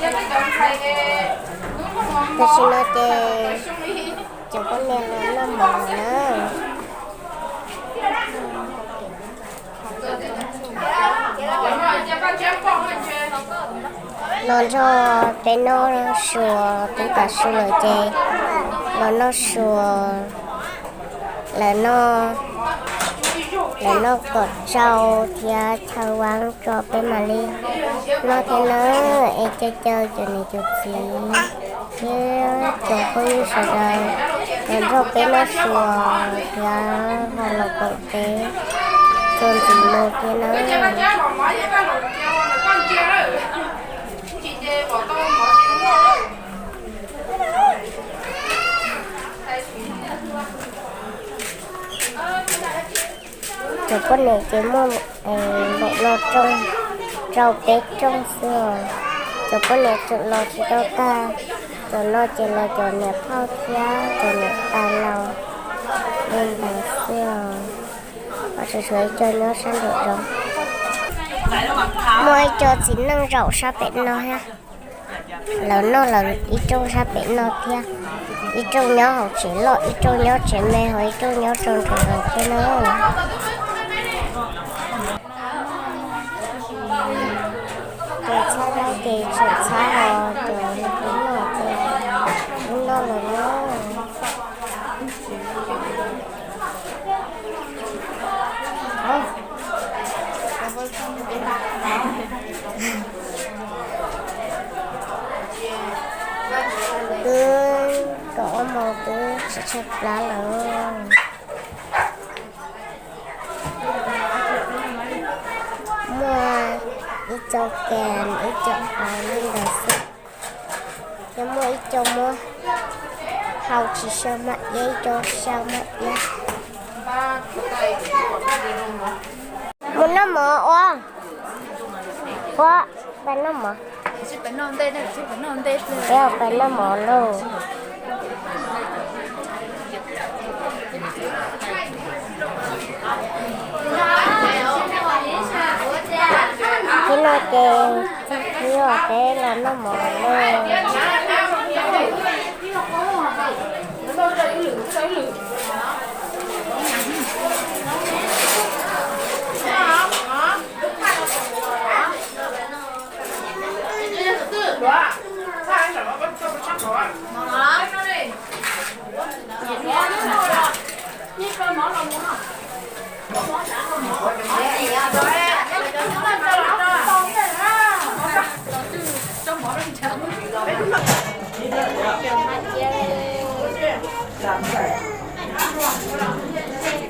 Tam sim no ces cov poj niam los noj mov na. Los nrog peb noj su, twb tav su lawm ces los noj su. Lawv noj, lawv noj kom tsau thiab chaw vab tso peb mam li noj thiab na. Es caw caw cov niam cov txiv thiab cov phooj ywg sawv daws los nrog peb noj su thiab ho los koom peb txuas ntxiv mus thiab na. Cov poj niam ces muaj npaum no rooj, rau peb rooj xwb os. Cov poj niam tseem los tsis tau tag, cov no ces los cov niam phauj thiab cov niam tais laus li ntawd xwb os. Ho tseem tshuav ib co nyob sab nraum zoov. Muaj ib co txiv neej zaum sab pem no thiab. Lawv noj lawv ib rooj sab pem no thiab. Ib rooj nyob hauv tsev loj, ib rooj nyob tsev me, ho ib rooj nyob rau nraum zoov thiab na. Cov txhab no ces tseem txhab os, cov noj ces wb noj lawm na. Twb kaum ob moos twb tshaib tshaib plab lawm. Muaj ib co kas ib co av li ntawd xwb. Yog muaj ib co muab hau tsis xyaw maj iab, ib co xyaw maj iab. Mus noj mov ua, ua, pais noj mov. Peb pais noj mov lauj. Thiab no ces tag kis peb los noj mov lauj.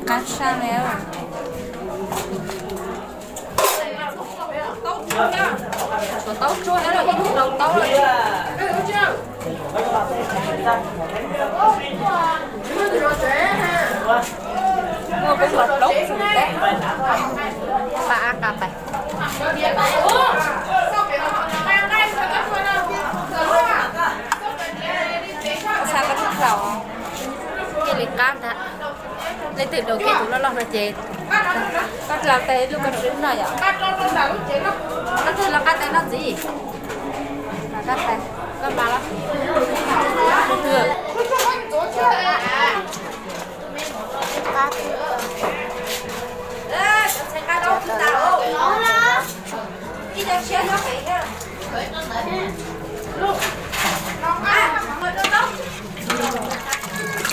Qab sab li. Taub tsuag ib tug taub lawm. Muaj koob los plaub tsum teb. Xa a qa pais. Xa koj tsis dlaus, cia li qab ntag. Leej twg dlaus kiag tus loj loj no ces koj dlaus tes lub koj rau lub no yom. Koj twg los qab tes noj ntxiv. Mas koj tes, koj mas los.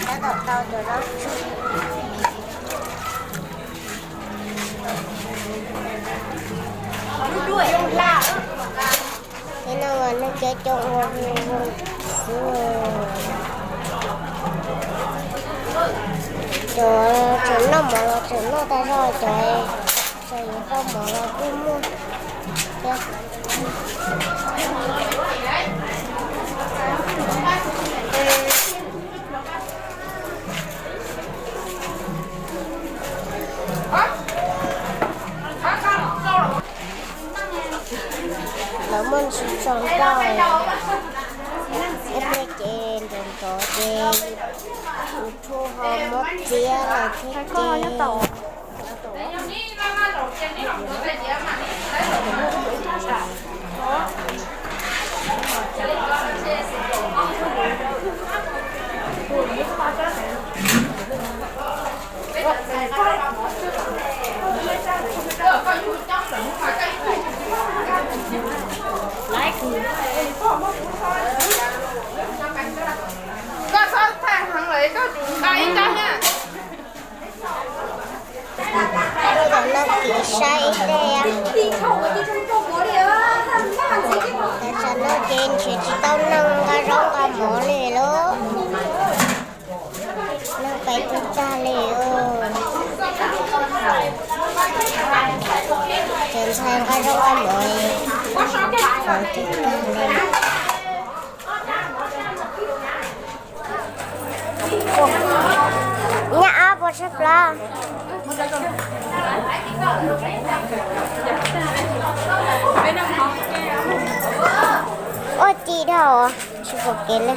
Tab tom tau cov zaub tsuag. Thiab no mas neeg coob coob ua zoo zoo xwb. Cov tseem noj mov los tseem noj tag zog, cov tseem yuav tau mov los kuj muaj thiab. Lawv muaj ntsis tsaus ntuj, ib pliag ces nrov nrov ces YouTube ho muab txiab lawm thiab ces. Koj txhob thaij heev lawm, koj tsum nqa ib rab na. Tam no kiv saib ib teg. Tam sim no ces nrhiav tsis tau neeg nqa zaub nqa mov li lauj. Neeg pem twg tag li os. Ces ntxhais nqa zaub nqa mov li, pem twg tag li. Nyab ab puas tshaib plab? Ua ci dhau, tsis pom kev li.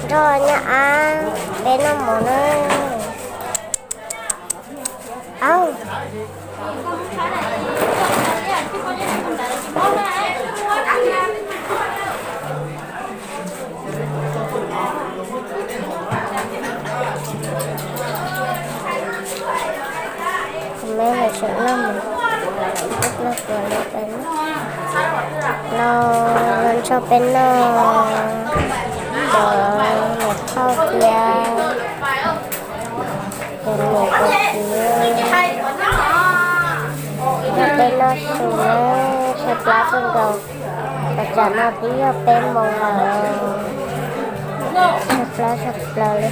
Nrog nyab ab peb noj mov na. Au. Los, los nrog peb noj, cov niam phauj thiab cov niam cov txiv, nrog peb noj su na, tshaib plab kawg nkaus. Tam sim no twb yog peb moos lawm, tshaib plab tshaj plaws li.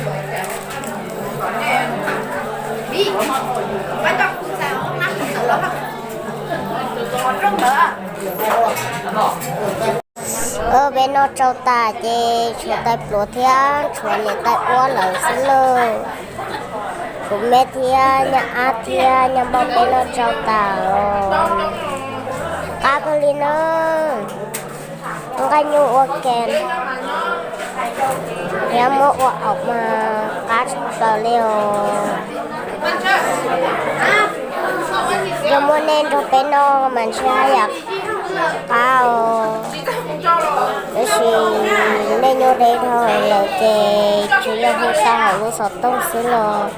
Peb noj tsau tas ces tshuav tais pluav thiab tshuav niam tais uab lawm xwb lauj. Kuv me thiab nyab ab thiab nyab npauj peb noj tsau tas os. Qab kawg li na. Nqaij nyuj ua ke thiab muab ua aum mas qab tshaj plaws li os. Yog muaj nej nrog peb noj mas ntshe haj yam qab os. Tab sis nej nyuaj deb dhau lawm ces tsuas yog hu tau hauv lub xov tooj xwb los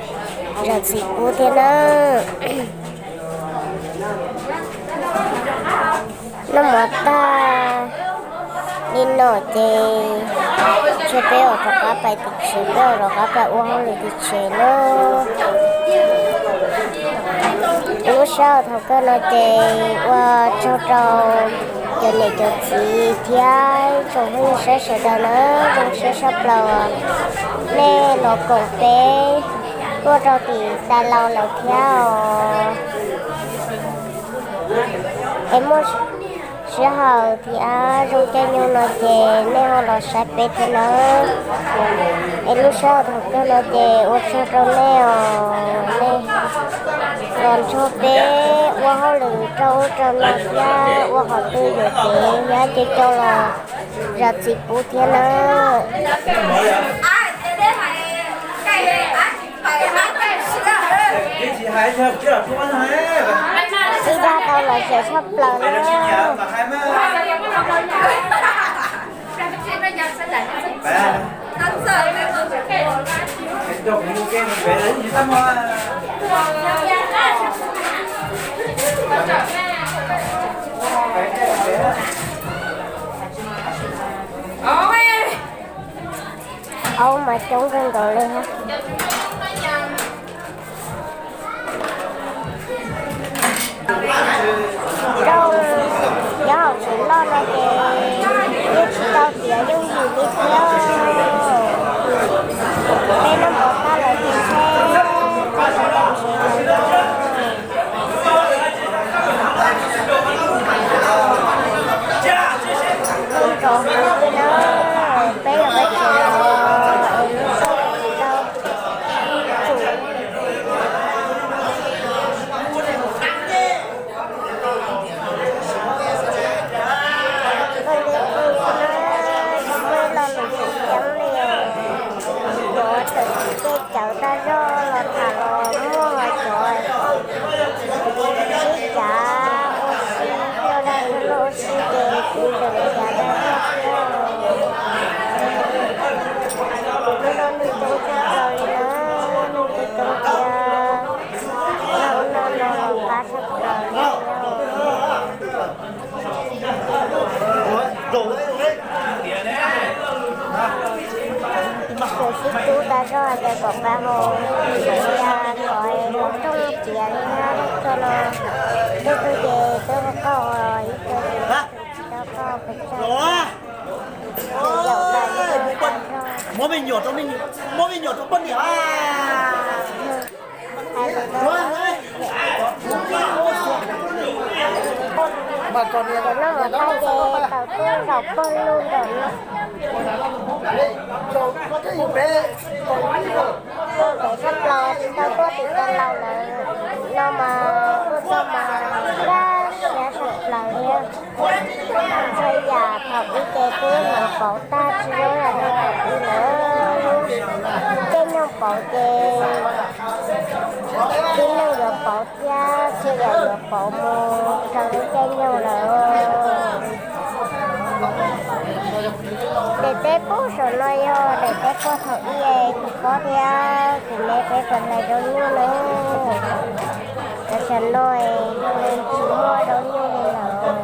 zam txim pub thiab na. Noj mov tag li no ces ntshe peb yuav rov qab pais tim tsev, peb yuav rov qab pais ua hauj lwm tim tsev na. Lub sij hawm thaum kawg no ces ua tsaug rau cov niam cov txiv thiab tsoom phooj ywg saib sawv daws na, zoo siab tshaj plaws nej los koom peb tuaj rau tim Dai Laus lawm thiab os. Es muaj sij hawm thiab zoo caij nyoog no ces nej ho los saib peb thiab na. Es lub sij hawm thaum kawg no ces ua tsaug rau nej os, nej los nrog peb ua hauj lwm rau ub rau no thiab ua qhov twg yuam kev thiab caum caum los zam txim pub thiab na. Ib dag tau los siav tshaj plaws na. Aub mas coob kawg nkaus li hab. Rau cov hauv tsev loj no ces yeej tsis tau tiav yooj yim li thiab. Peb noj mov tag lawm ces ntshe peb yuav pais tsev lawm. Ua tsaug heev na, peb yuav pais tsev lawm es lub sij hawm tsis tau tsum. Cov kom pab hau, kom muab rooj txiav li no, txog no, twb twb ces twb qoj ib co, tsis tau qoj pes tsawg. Yaum tas li no tas zog. Muab me nyuam rau poj niam. Mas kom niam, cov noj hauv tag ces tau tuaj zaum pog lug ntawm no. Tuaj pem tshaj plaws tsis tau tuaj tim cov laus lawm no mas tuaj txog mas dab siab tshaj plaws li. Txhua yam thaum ub ces twb hnov pauv tag tsis zoo yam li thaum ub lawm. Caij nyoog pauv ces tib neeg yuav pauv thiab txhua yam yuav pauv mus raws li caij nyoog lawm. Daim teb puag saum no yog daim teb puag thaum ub es kuv pog thiab kuv me peb tau hlais zaub nyuj na. Cov sawv no es tsis muaj zaub nyuj li lawm.